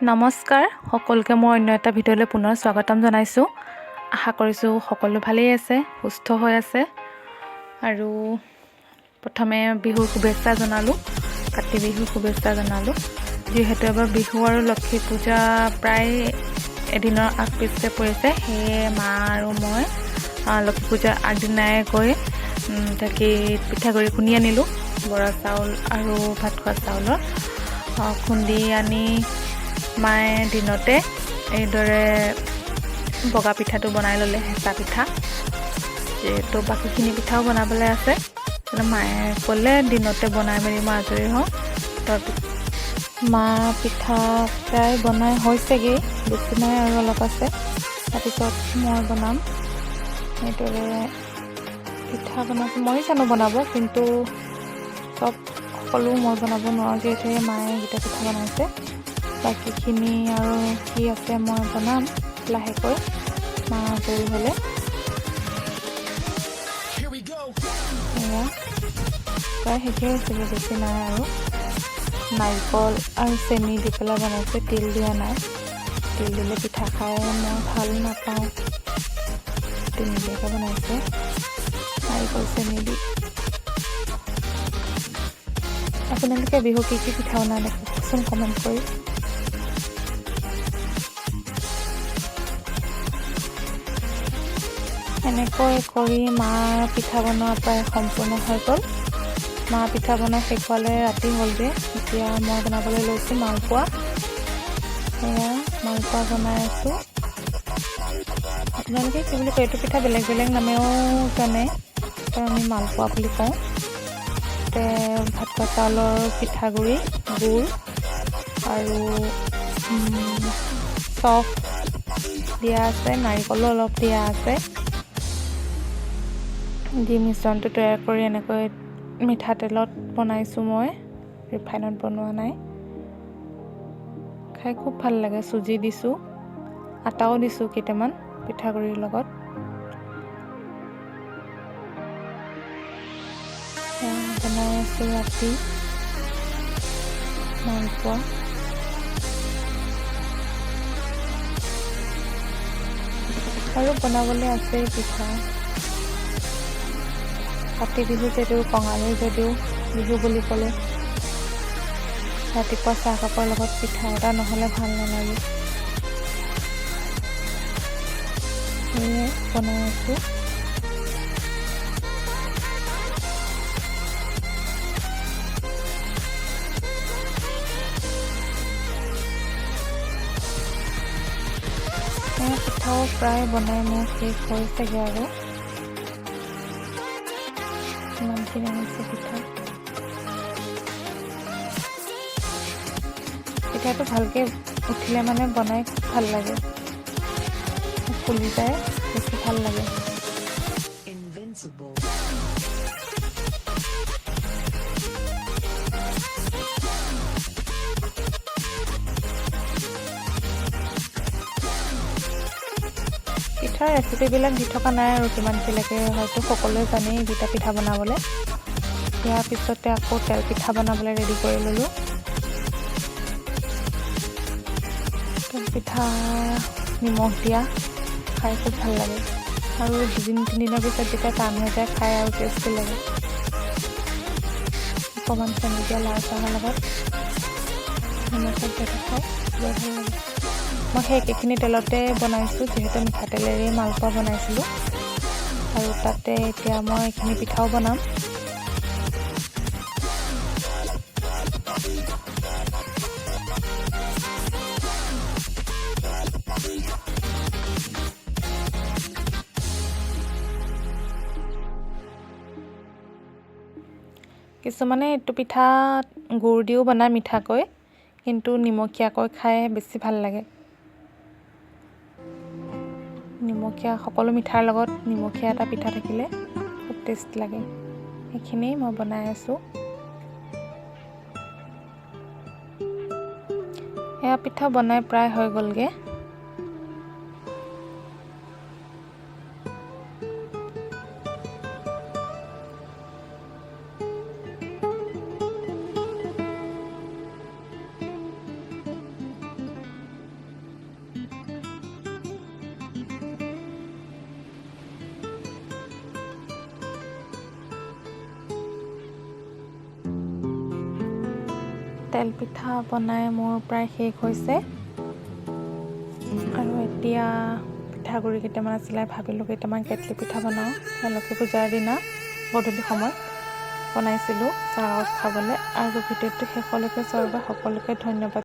নমস্কাৰ সকলোকে, মোৰ অন্য এটা ভিডিঅ'লৈ পুনৰ স্বাগতম জনাইছোঁ। আশা কৰিছোঁ সকলো ভালেই আছে, সুস্থ হৈ আছে। আৰু প্ৰথমে বিহুৰ শুভেচ্ছা জনালোঁ, কাতি বিহুৰ শুভেচ্ছা জনালোঁ। যিহেতু এবাৰ বিহু আৰু লক্ষী পূজা প্ৰায় এদিনৰ আগ পিছে পৰিছে, সেয়ে মা আৰু মই লক্ষী পূজাৰ আগদিনাই গৈ ঢেঁকীত পিঠাগুড়ি খুন্দি আনিলোঁ। বৰা চাউল আৰু ভাত খোৱা চাউলৰ খুন্দি আনি মায়ে দিনতে এইদৰে বগা পিঠাটো বনাই ল'লে, হেঁচা পিঠা। যিহেতু বাকীখিনি পিঠাও বনাবলৈ আছে, মায়ে ক'লে দিনতে বনাই মেলি মই আজৰি হওঁ। তাৰপিছত মা পিঠা প্ৰায় বনাই হৈছেগৈ, বেছি নাই আৰু অলপ আছে। তাৰপিছত মই বনাম। এইদৰে পিঠা বনাইছোঁ। ময়ো জানো বনাব, কিন্তু চব সকলো মই বনাব নোৱাৰোঁ, যিহেতু মায়ে এইকেইটা পিঠা বনাইছে। বাকীখিনি আৰু কি আছে মই বনাম লাহেকৈ, মা আজৰি হ'লে। এয়া প্ৰায় শেষেই হৈছেগৈ, বেছি নাই আৰু। নাৰিকল আৰু চেনি দি পেলাই বনাইছে, তিল দিয়া নাই। তিল দিলে পিঠা খাই মই ভাল নাপাওঁ। তিল নিদিয়াকৈ বনাইছে নাৰিকল চেনি দি। আপোনালোকে বিহু কি কি পিঠা বনাই দেখোন কমেণ্ট কৰি। এনেকৈ কৰি মাৰ পিঠা বনোৱা প্ৰায় সম্পূৰ্ণ হৈ গ'ল। মা পিঠা বনাই শেষ হোৱালৈ ৰাতি হ'লগৈ। এতিয়া মই বনাবলৈ লৈছোঁ মালপোৱা। এয়া মালপোৱা বনাই আছোঁ। আপোনালোকে কি বুলি কয় এইটো পিঠা, বেলেগ বেলেগ নামেও জানে, তো আমি মালপোৱা বুলি কওঁ। তাতে ভাত খোৱা চাউলৰ পিঠাগুড়ি, গুড় আৰু চফ দিয়া আছে, নাৰিকলো অলপ দিয়া আছে। দি মিশ্ৰণটো তৈয়াৰ কৰি এনেকৈ মিঠাতেলত বনাইছোঁ মই, ৰিফাইনত বনোৱা নাই। খাই খুব ভাল লাগে। চুজি দিছোঁ, আটাও দিছোঁ কেইটামান পিঠাগুড়িৰ লগত। বনাই আছোঁ ৰাতি মালপোৱা। আৰু বনাবলৈ আছেই পিঠা। কাতি বিহু যদিও, কঙালী যদিও, বিহু বুলি ক'লে ৰাতিপুৱা চাহকাপৰ লগত পিঠা এটা নহ'লে ভাল নালাগে। সেয়ে বনাই আছোঁ। পিঠাও প্ৰায় বনাই মোৰ শেষ হৈছেগৈ আৰু। ইমানখিনি হৈছে পিঠা। পিঠাটো ভালকৈ উঠিলে মানে বনাই খুব ভাল লাগে, ফুলি যায়, বেছি ভাল লাগে। Invincible. পিঠাৰ ৰেচিপিবিলাক দি থকা নাই আৰু কিমান কি লাগে, হয়তো সকলোৱে জানেই এইকেইটা পিঠা বনাবলৈ। ইয়াৰ পিছতে আকৌ তেল পিঠা বনাবলৈ ৰেডি কৰি ল'লোঁ। তেল পিঠা নিমখ দিয়া খাই খুব ভাল লাগে আৰু দুদিন তিনিদিনৰ পিছত যেতিয়া টান হৈ যায়, খাই আৰু টেষ্টি লাগে। অকণমান চেনি দিয়া লাল চাহৰ লগত নিমখত দিয়া খাই বৰ ভাল লাগে। মই সেই একেখিনি তেলতে বনাইছোঁ, যিহেতু মিঠাতেলেৰেই মালপোৱা বনাইছিলোঁ আৰু তাতে এতিয়া মই এইখিনি পিঠাও বনাম। কিছুমানে এইটো পিঠা গুৰ দিও বনায় মিঠাকৈ, কিন্তু নিমখীয়াকৈ খাই বেছি ভাল লাগে। নিমখীয়া সকলো মিঠাৰ লগত নিমখীয়া এটা পিঠা থাকিলে খুব টেষ্ট লাগে। সেইখিনি মই বনাই আছোঁ। এয়া পিঠা বনাই প্ৰায় হৈ গ'লগৈ। তেল পিঠা বনাই মোৰ প্ৰায় শেষ হৈছে আৰু এতিয়া পিঠাগুড়ি কেইটামান আছিলে, ভাবিলোঁ কেইটামান কেটলি পিঠা বনাওঁ। লক্ষী পূজাৰ দিনা গধূলি সময়ত বনাইছিলোঁ চাহৰ লগত খাবলৈ। আৰু ভিডিঅ'টো শেষলৈকে চোৱাৰ বাবে সকলোকে ধন্যবাদ।